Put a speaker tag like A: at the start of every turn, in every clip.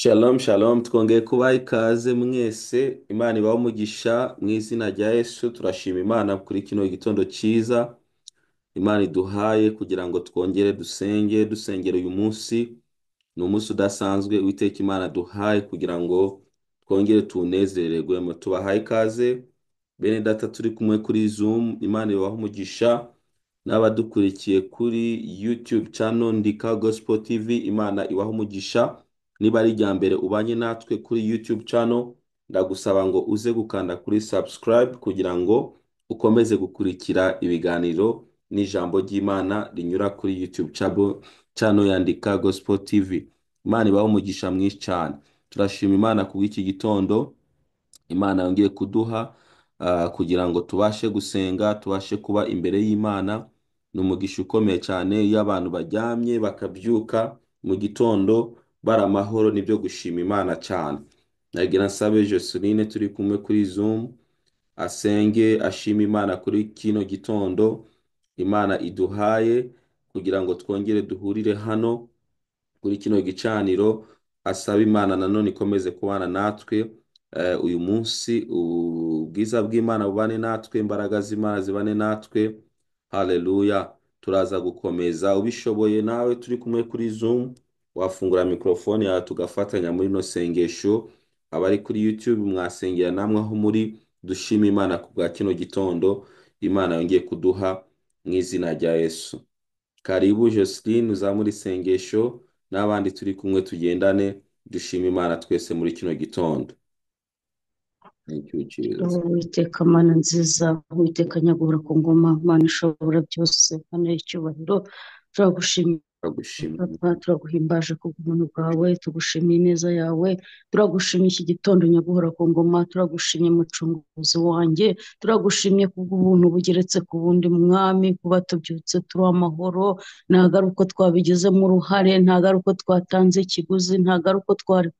A: Shalom shalom, twongeye kubaha ikaze mwese. Imana ibahe umugisha mu izina rya Yesu. Turashima Imana kuri kino gitondo cyiza Imana iduhaye kugira ngo twongere dusenge, dusengere uyu munsi. Ni umunsi udasanzwe Uwiteka Imana duhaye kugira ngo twongere tuwunezererwemo. Tubahaye ikaze bene data turi kumwe kuri Zoom, Imana ibahe umugisha n'abadukurikiye kuri YouTube channel Ndika Gospel TV, Imana ibahe umugisha. Niba ari irya mbere ubanye natwe kuri YouTube channel, ndagusaba ngo uze gukanda kuri subscribe kugira ngo ukomeze gukurikira ibiganiro n'ijambo ry'Imana rinyura kuri YouTube channel ya Ndika Gospel TV. Imana ibahe umugisha mwinshi cyane. Turashima Imana kubw'iki gitondo Imana yongeye kuduha kugira ngo tubashe gusenga, tubashe kuba imbere y'Imana. Ni umugisha ukomeye cyane iyo abantu baryamye bakabyuka mu gitondo bari amahoro, nibyo gushima Imana cyane. Nagira nsabe Joseline turi kumwe kuri Zoom asenge ashime Imana kuri kino gitondo Imana iduhaye kugira ngo twongere duhurire hano kuri kino gicaniro, asaba Imana nanone ikomeze kubana natwe uyu munsi. Ubwiza bw'Imana bubane natwe, imbaraga z'Imana zibane natwe. Haleluya. Turaza gukomeza, ubishoboye nawe turi kumwe kuri Zoom wafungura mikrofone yawe tugafatanya muri ino sengesho. Abari kuri YouTube mwasengera namwe aho muri. Dushima Imana ku bwa kino gitondo Imana yongeye kuduha mu izina rya Yesu. Karibu Joseline, uzamure isengesho n'abandi turi kumwe tugendane, dushima Imana twese muri kino gitondo. Thank you Jesus.
B: Uwiteka Mana nziza, Uwiteka nyagura ku ngoma, Mana ishobora byose, Mana y'icyubahiro, turagushimira
A: Turagushimira.
B: Papa, turaguhimbaje ku bw'ubuntu bwawe, tugushimiye ineza yawe, turagushimiye iki gitondo nyaguhora ku ngoma, turagushimye mucunguzi wanjye, turagushimye ku bw'ubuntu bugeretse ku bundi mwami, kuba tubyutse turi amahoro, ntabwo ari uko twabigizemo uruhare, ntabwo ari uko twatanze ikiguzi, ntabwo ari uko twari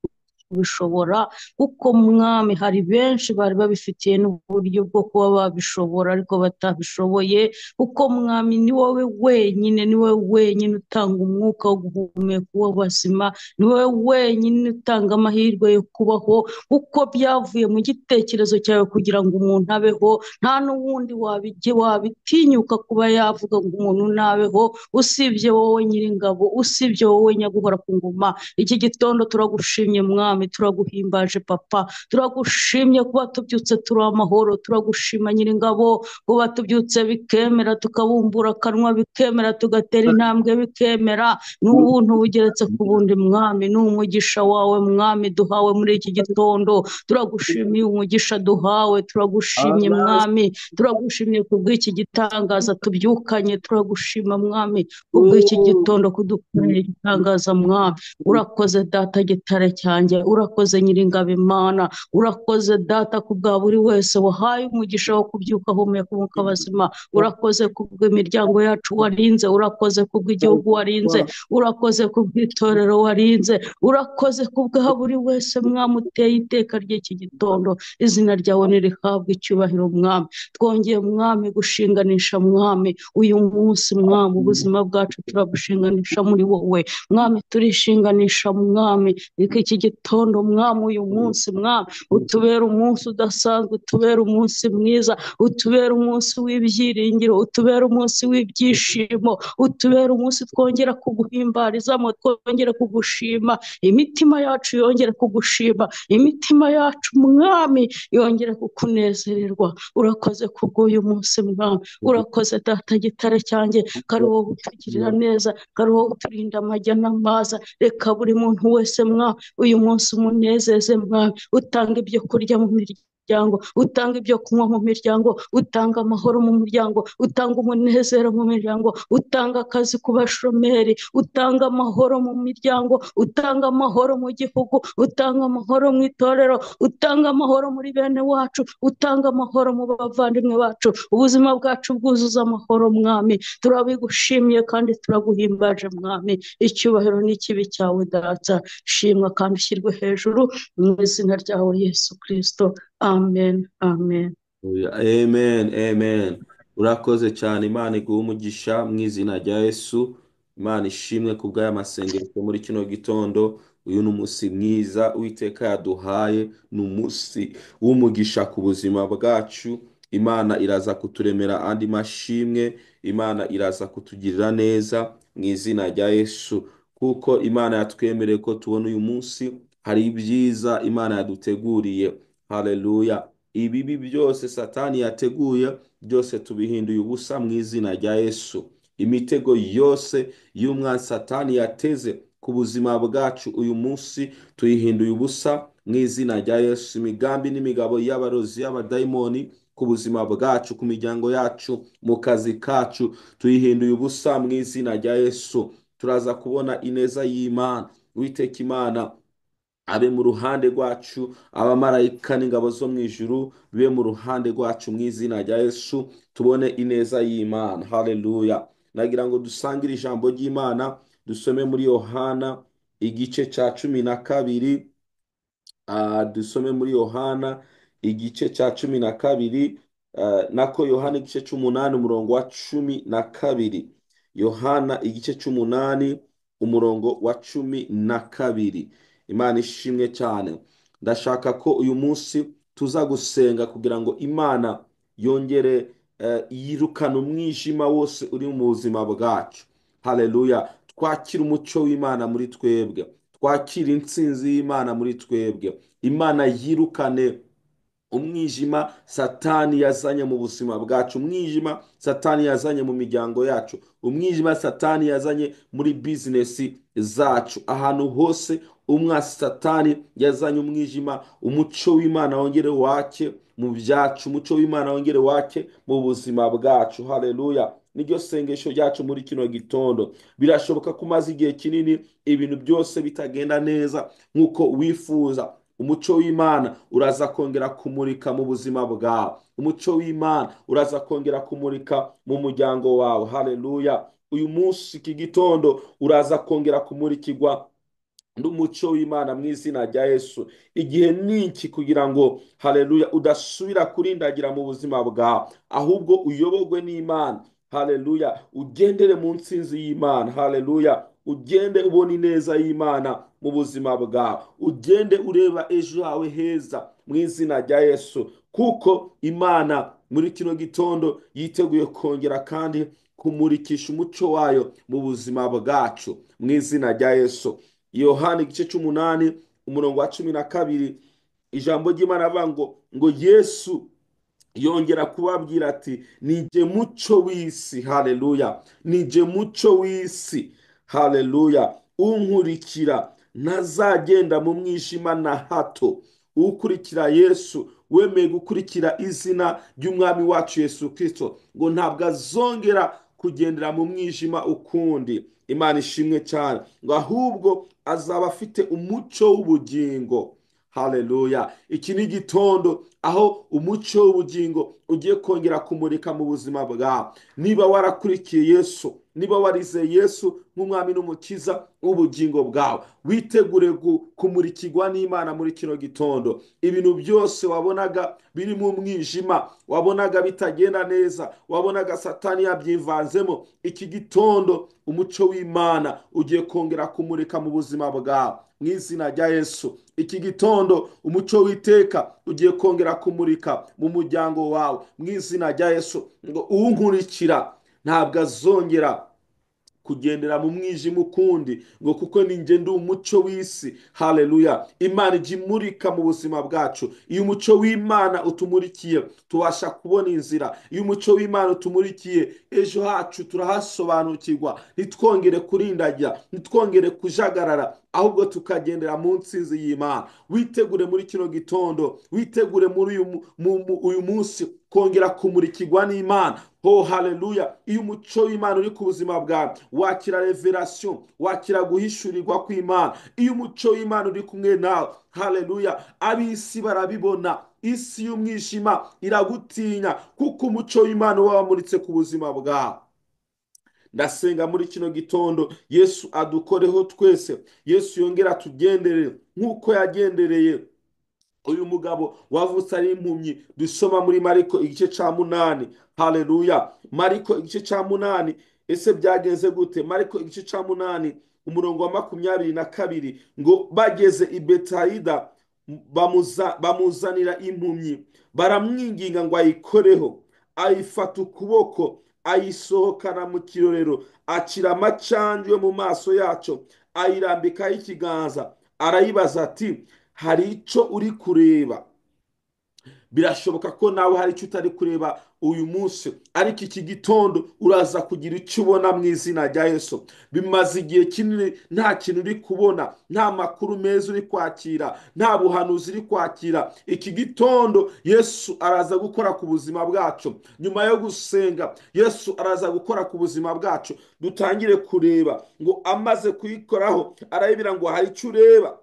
B: kubishobora, kuko mwami hari benshi bari babifitiye n'uburyo bwo kuba babishobora ariko batabishoboye, kuko mwami ni wowe wenyine, ni wowe wenyine utanga umwuka wo guhumeka w'abazima, ni wowe wenyine utanga amahirwe yo kubaho, kuko byavuye mu gitekerezo cyawe kugira ngo umuntu abeho, nta n'uwundi wabitinyuka kuba yavuga ngo umuntu nabeho usibye wowe Nyiringabo, usibye wowe nyaguhora ku ngoma. Iki gitondo turagushimye mwami, turaguhimbaje papa, turagushimye kuba tubyutse turi amahoro, turagushima Nyiringabo kuba tubyutse bikemera, tukabumbura akanwa bikemera, tugatera intambwe bikemera. Ni ubuntu bugeretse ku bundi mwami, ni umugisha wawe mwami duhawe muri iki gitondo. Turagushimiye umugisha duhawe, turagushimye mwami, turagushimye kubw'iki gitangaza tubyukanye, turagushima mwami kubw'iki gitondo kudukorera igitangaza mwami. Urakoze data gitare cyanjye, urakoze Nyiringabo Imana, urakoze data ku bwa buri wese wahaye umugisha wo kubyuka ahumeka umwuka w'abazima, urakoze kubw'imiryango yacu warinze, urakoze kubw'igihugu warinze, urakoze kubw'itorero warinze, urakoze kubwa buri wese mwami uteye iteka ry'iki gitondo. Izina ryawe nirihabwe icyubahiro mwami. Twongeye mwami gushinganisha mwami uyu munsi mwami, ubuzima bwacu turabushinganisha muri wowe mwami, turishinganisha mwami iki gitondo mwami, uyu munsi mwami utubera umunsi udasanzwe, utubera umunsi mwiza, utubera umunsi w'ibyiringiro, utubera umunsi w'ibyishimo, utubera umunsi twongera kuguhimbarizamo, twongera kugushima, imitima yacu yongera kugushima, imitima yacu mwami yongera kukunezererwa. Urakoze kubw'uyu munsi mwami, urakoze data gitare cyanjye, kari wowe utugirira neza, kari wowe uturinda amajya n'amaza. Reka buri muntu wese mwami uyu munsi umunezeze mwami, utanga ibyo kurya mu miryango, utanga ibyo kunywa mu miryango, utanga amahoro mu muryango, utanga umunezero mu miryango, utanga akazi ku bashomeri, utanga amahoro mu miryango, utanga amahoro mu gihugu, utanga amahoro mu itorero, utanga amahoro muri bene wacu, utanga amahoro mu bavandimwe bacu. Ubuzima bwacu bwuzuza amahoro mwami, turabigushimiye kandi turaguhimbaje mwami. Icyubahiro n'ikibi cyawe data, shimwa kandi ushyirwe hejuru mu izina ryawe Yesu Kristo. Amen, amen.
A: Amen, amen. Urakoze cyane, Imana iguhe umugisha mu izina rya Yesu. Imana ishimwe ku bw'aya masengesho muri kino gitondo. Uyu ni umunsi mwiza Uwiteka yaduhaye, ni umunsi w'umugisha ku buzima bwacu. Imana iraza kuturemera andi mashimwe, Imana iraza kutugirira neza mu izina rya Yesu, kuko Imana yatwemereye ko tubona uyu munsi. Hari ibyiza Imana yaduteguriye. Haleluya! Ibibi byose Satani yateguye byose tubihinduye ubusa mu izina rya Yesu. Imitego yose y'umwanzi Satani yateze ku buzima bwacu uyu munsi tuyihinduye ubusa mu izina rya Yesu. Imigambi n'imigabo y'abarozi, y'abadayimoni ku buzima bwacu, ku miryango yacu, mu kazi kacu, tuyihinduye ubusa mu izina rya Yesu. Turaza kubona ineza y'Imana. Uwiteka Imana abe mu ruhande rwacu, abamarayika n'ingabo zo mu ijuru bibe mu ruhande rwacu mu izina rya Yesu, tubone ineza y'Imana. Haleluya! Nagira ngo dusangire ijambo ry'Imana, dusome muri Yohana igice cya 12. Dusome muri Yohana igice cya 12, nako Yohana igice c'umunani umurongo wa 12. Yohana igice c'umunani umurongo wa 12. Imana ishimwe cyane. Ndashaka ko uyu munsi tuza gusenga kugira ngo Imana yongere yirukane umwijima wose uri mu buzima bwacu. Haleluya! Twakire umucyo w'Imana muri twebwe, twakire intsinzi y'Imana muri twebwe. Imana yirukane umwijima Satani yazanye mu buzima bwacu, umwijima Satani yazanye mu miryango yacu, umwijima Satani yazanye muri bizinesi zacu. Ahantu hose umwasi Satani yazanye umwijima, umucyo w'Imana wongere wake mu byacu, umucyo w'Imana wongere wake mu buzima bwacu. Haleluya! Niryo sengesho ryacu muri kino gitondo. Birashoboka ko umaze igihe kinini ibintu byose bitagenda neza nk'uko wifuza. Umucyo w'Imana uraza kongera kumurika mu buzima bwawe. Umucyo w'Imana uraza kongera kumurika mu muryango wawe. Haleluya! Uyu munsi iki gitondo uraza kongera kumurikirwa n'umucyo w'Imana mu izina rya Yesu. Igihe ni iki kugira ngo, haleluya, udasubira kurindagira mu buzima bwawe, ahubwo uyoborwe n'Imana. Haleluya! Ugendere mu ntsinzi y'Imana. Haleluya! Ugende ubona ineza y'Imana mu buzima bwawe, ugende ureba ejo hawe heza mu izina rya Yesu, kuko Imana muri kino gitondo yiteguye kongera kandi kumurikisha umucyo wayo mu buzima bwacu mu izina rya Yesu. Yohana igice c'umunani umurongo wa 12, ijambo ry'Imana avuga ngo Yesu yongera kubabwira ati: nije mucyo w'isi. Haleluya! Nije mucyo w'isi. Haleluya! Unkurikira ntazagenda mu mwijima na hato. Ukurikira Yesu, wemeye gukurikira izina ry'Umwami wacu Yesu Kristo, ngo ntabwo azongera kugendera mu mwijima ukundi. Imana ishimwe cyane. Ngo ahubwo azaba afite umucyo w'ubugingo. Haleluya! Iki ni igitondo aho umucyo w'ubugingo ugiye kongera kumurika mu buzima bwawe. Niba warakurikiye Yesu, niba warizeye Yesu nk'Umwami n'Umukiza w'ubugingo bwawe, witegure kumurikirwa n'Imana muri kino gitondo. Ibintu byose wabonaga biri mu mwijima, wabonaga bitagenda neza, wabonaga Satani yabyivanzemo, iki gitondo umucyo w'Imana ugiye kongera kumurika mu buzima bwawe mu izina rya Yesu. Iki gitondo umucyo w'iteka ugiye kongera kumurika mu muryango wawe mu izina rya Yesu. Ngo unkurikira ntabwo azongera kugendera mu mwijima ukundi, ngo kuko ninjye ndi umucyo w'isi. Haleluya! Imana ijya imurika mu buzima bwacu. Iyo umucyo w'Imana utumurikiye tubasha kubona inzira. Iyo umucyo w'Imana utumurikiye ejo hacu turahasobanukirwa, ntitwongere kurindagira, ntitwongere kujagarara, ahubwo tukagendera mu ntsinzi y'Imana. Witegure muri kino gitondo, witegure muri uyu munsi kongera kumurikirwa n'Imana. Oh haleluya! Iyo umucyo w'Imana uri ku buzima bwawe, wakira revelation, wakira guhishurirwa kw'Imana. Iyo umucyo w'Imana uri kumwe nawe, haleluya, ab'isi barabibona. Isi y'umwijima iragutinya kuko umucyo w'Imana uba wamuritse ku buzima bwawe. Ndasenga muri kino gitondo Yesu adukoreho twese, Yesu yongera atugenderere nk'uko yagendereye uyu mugabo wavutse ari impumyi dusoma muri Mariko igice ca 8. Haleluya! Mariko igice ca 8. Ese byagenze gute? Mariko igice cya 8 umurongo wa 22 ngo bageze i Betsaida bamuzanira impumyi, baramwinginga ngo ayikoreho. Ayifata ukuboko ayisohokana mu kirorero, acira amacandwe mu maso yaco, ayirambikaho ikiganza, arayibaza ati hari icyo uri kureba? Birashoboka ko nawe hari icyo utari kureba uyu munsi, ariko iki gitondo uraza kugira icyo ubona mu izina rya Yesu. Bimaze igihe kinini nta kintu uri kubona, nta makuru meza uri kwakira, nta buhanuzi uri kwakira. Iki gitondo Yesu araza gukora ku buzima bwacu. Nyuma yo gusenga Yesu araza gukora ku buzima bwacu, dutangire kureba. Ngo amaze kuyikoraho arayibwira ngo hari icyo ureba.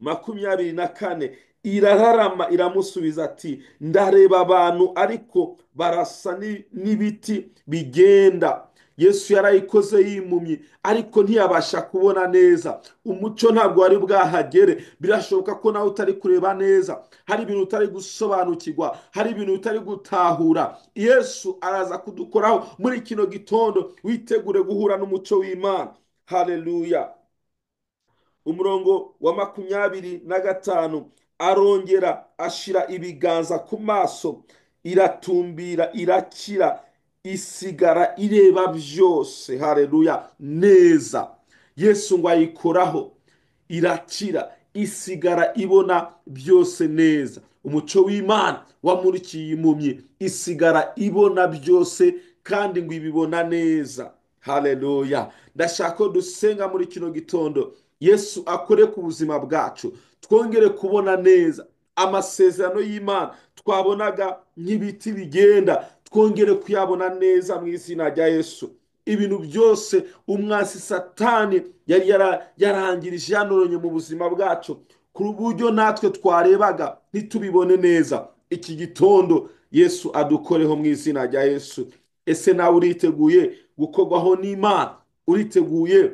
A: 24 irararama iramusubiza ati ndareba abantu ariko barasa n'ibiti bigenda. Yesu yarayikoze yimumye, ariko ntiyabasha kubona neza. Umucyo ntabwo wari bwahagere. Birashoboka ko nawe utari kureba neza, hari ibintu utari gusobanukirwa, hari ibintu utari gutahura. Yesu araza kudukoraho muri kino gitondo, witegure guhura n'umucyo w'Imana. Haleluya. Umurongo wa 25 arongera ashira ibiganza ku maso, iratumbira, irakira, isigara ireba byose. Haleluya, neza. Yesu ngo ayikoraho, irakira, isigara ibona byose neza. Umucyo w'Imana wamurikiye impumyi, isigara ibona byose kandi ngo ibibona neza. Haleluya. Ndashaka ko dusenga muri kino gitondo, Yesu akore ku buzima bwacu, twongere kubona neza amasezerano y'Imana twabonaga nk'ibiti bigenda, twongere kuyabona neza mu izina rya Yesu. Ibintu byose umwansi Satani yari yarangirije yanononye mu buzima bwacu, ku buryo natwe twarebaga ntitubibone neza, iki gitondo Yesu adukoreho mu izina rya Yesu. Ese nawe uriteguye gukorwaho n'Imana? Uriteguye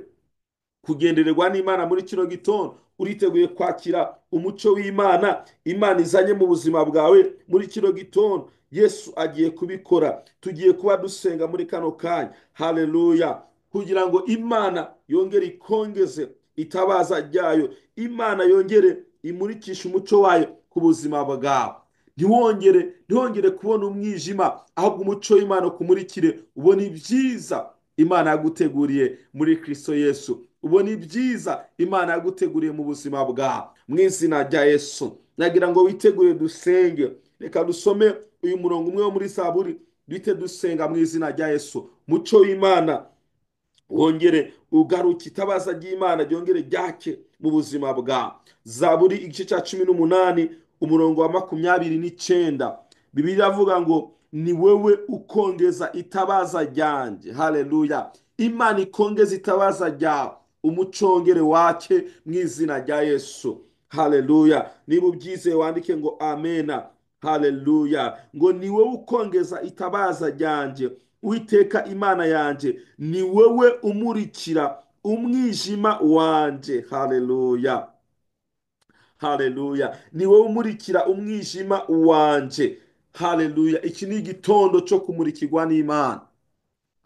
A: kugendererwa n'Imana muri kino gitondo? Uriteguye kwakira umucyo w'Imana Imana izanye mu buzima bwawe muri kino gitondo? Yesu agiye kubikora. Tugiye kuba dusenga muri kano kanya. Haleluya. Kugira ngo Imana yongere ikongeze itabaza ryayo, Imana yongere imurikishe umucyo wayo ku buzima bwawe. Ntiwongere kubona umwijima, ahubwo umucyo w'Imana ukumurikire, ubone ibyiza Imana yaguteguriye muri Kristo Yesu, ubone ibyiza Imana yaguteguriye mu buzima bwawe mu izina rya Yesu. Nagira ngo witegure dusenge. Reka dusome uyu murongo umwe wo muri Zaburi, duhite dusenga mu izina rya Yesu. Mucyo w'Imana wongere ugaruke, itabaza ry'Imana ryongere ryake mu buzima bwawe. Zaburi igice cya 18 umurongo wa 29, Bibiliya iravuga ngo ni wewe ukongeza itabaza ryanjye. Haleluya. Imana ikongeza itabaza ryawe, umucongere wake mu izina rya Yesu. Haleluya. Niba ubyizeye wandike ngo amena. Haleluya. Ngo ni wowe ukongeza itabaza ryanjye, Uwiteka Imana yanjye, ni wowe umurikira umwijima wanjye. Haleluya. Haleluya. Ni wowe umurikira umwijima wanjye. Haleluya. Iki ni igitondo cyo kumurikirwa n'Imana.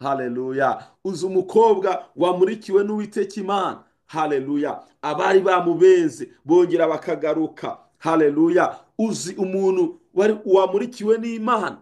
A: Haleluya. Uzi umukobwa wamurikiwe n'Uwiteka Imana. Haleluya. Abari bamubenze bongera bakagaruka. Haleluya. Uzi umuntu wamurikiwe n'Imana.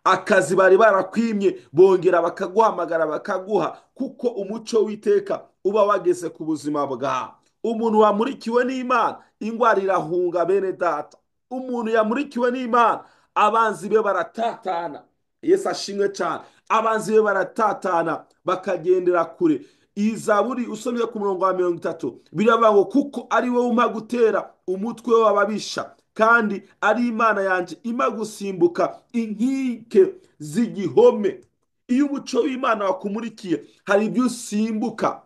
A: Akazi bari barakwimye bongera bakaguhamagara bakaguha, kuko umucyo w'iteka uba wageze ku buzima bwawe. Umuntu wamurikiwe n'Imana ingwara irahunga bene data. Umuntu yamurikiwe n'Imana abanzi be baratatana. Yesu ashimwe cyane. Abanzi be baratatana bakagendera kure. Iyi Zaburi usomye ku murongo wa 30 biravuga ngo kuko ari wowe umpa gutera umutwe w'ababisha, kandi ari Imana yanjye ima gusimbuka inkike z'igihome. Iyo umucyo w'Imana wakumurikiye hari ibyo usimbuka,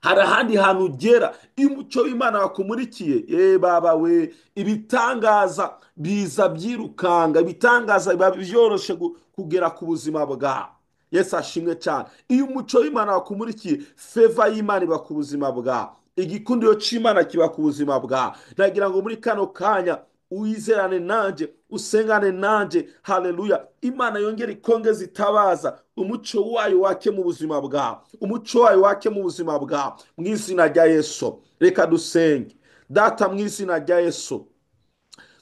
A: hari ahandi hantu ugera. Iyo umucyo w'Imana wakumurikiye, baba we, ibitangaza biza byirukanga, ibitangaza biba byoroshe kugera ku buzima bwawe. Yesu ashimwe cyane. Iyo umucyo w'Imana wakumurikiye, feva y'Imana iba ku buzima bwawe, igikundiro cy'Imana kiba ku buzima bwawe. Nagira ngo muri kano kanya Uwizerane nanjye, usengane nanjye. Haleluya! Imana yongere ikongeze itabaza, umuco wayo wake mu buzima bwawe, umuco wayo wake mu buzima bwawe, mu izina rya Yesu. Reka dusenge. Data, mu izina rya Yesu,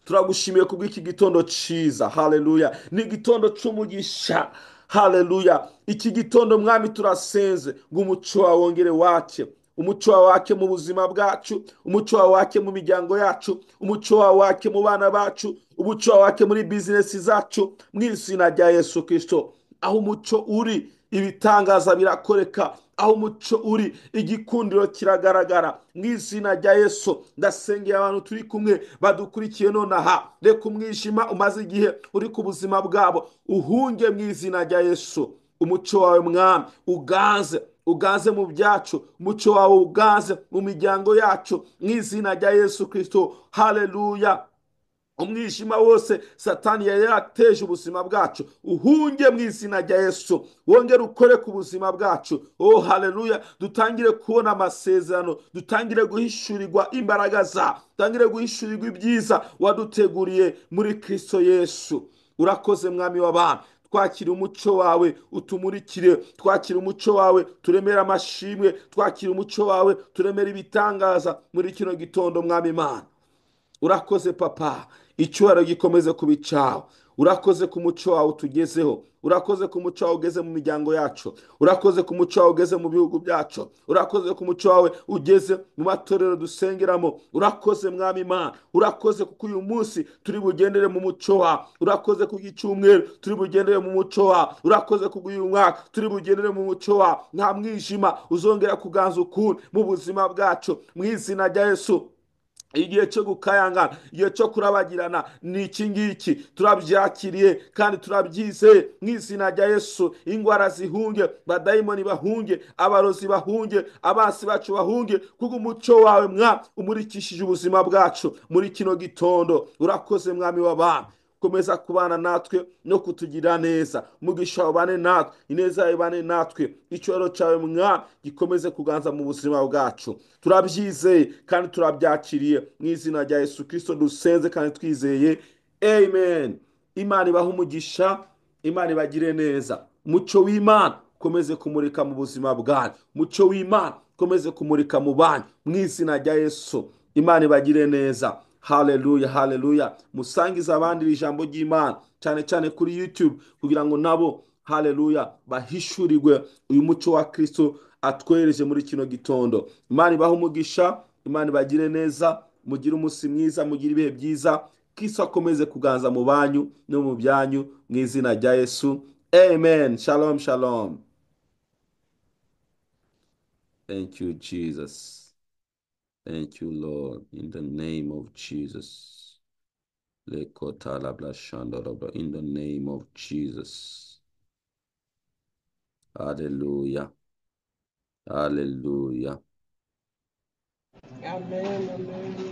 A: turagushimiye kubw'iki gitondo cyiza. Haleluya! Ni igitondo cy'umugisha. Haleluya! Iki gitondo, Mwami, turasenze ngo umuco wawe wongere wake, umuco wawe wake mu buzima bwacu, umuco wawe wake mu miryango yacu, umuco wawe wake mu bana bacu, umuco wawe wake muri bizinesi zacu, mu izina rya Yesu Kirisito. Aho umuco uri, ibitangaza birakoreka. Aho umuco uri, igikundiro kiragaragara, mu izina rya Yesu. Ndasengeye abantu turi kumwe badukurikiye nonaha. Reka umwijima umaze igihe uri ku buzima bwabo uhunge, mu izina rya Yesu. Umuco wawe, Mwami, uganze, uganze mu byacu. Umuco wawe uganze mu miryango yacu, mu izina rya Yesu Kirisito. Haleluya! Umwijima wose Satani yari yarateje ubuzima bwacu uhunge, mu izina rya Yesu. Wongere ukore ku buzima bwacu. Oh, haleluya! Dutangire kubona amasezerano, dutangire guhishurirwa imbaraga za, dutangire guhishurirwa ibyiza waduteguriye muri Kristo Yesu. Urakoze, Mwami w'abantu. Twakira umuco wawe utumurikire, twakira umuco wawe turemere amashimwe, twakira umuco wawe turemere ibitangaza muri kino gitondo. Mwami Imana, urakoze. Papa, icyubahiro gikomeze kuba icyawe. Urakoze ku muco wawe utugezeho, urakoze ku muco wawe ugeze mu miryango yacu, urakoze ku muco wawe ugeze mu bihugu byacu, urakoze ku muco wawe ugeze mu matorero dusengeramo. Urakoze, Mwami Imana, urakoze kuko uyu munsi turi bugendere mu muco wawe. Urakoze ku icyumweru turi bugendere mu muco wawe. Urakoze ku uyu mwaka turi bugendere mu muco wawe. Nta mwijima uzongera kuganza ukundi mu buzima bwacu, mu izina rya Yesu. Igihe cyo gukayangana, igihe cyo kurabagirana ni iki ngiki. Turabyakiriye kandi turabyizeye, mu izina rya Yesu. Indwara zihunge, badayimoni bahunge, abarozi bahunge, abansi bacu bahunge, kuko umuco wawe mwa umurikishije ubuzima bwacu muri kino gitondo. Urakoze, Mwami w'abami. Komeza kubana natwe no kutugira neza. Umugisha wawe ubane natwe, ineza yawe ibane natwe, icyubahiro cyawe mwa gikomeze kuganza mu buzima bwacu. Turabyizeye kandi turabyakiriye, mu izina rya Yesu Kirisito dusenze kandi twizeye, amen. Imana ibahe umugisha, Imana ibagire neza. Umuco w'Imana ukomeze kumurika mu buzima bwanyu, umuco w'Imana ukomeze kumurika mu banyu, mu izina rya Yesu. Imana ibagire neza. Haleluya, haleluya! Musangize abandi iri jambo ry'Imana, cyane cyane kuri YouTube, kugira ngo nabo, haleluya, bahishurirwe uyu muco wa Kristo atwereje muri kino gitondo. Imana ibahe umugisha, Imana ibagire neza. Mugire umunsi mwiza, mugire ibihe byiza. Kristo akomeze kuganza mu banyu no mu byanyu, mu izina rya Yesu, amen. Shalom, shalom. Thank you, Jesus. Thank you, Lord, in the name of Jesus. In the name of Jesus. Hallelujah. Hallelujah.
C: Amen. Amen.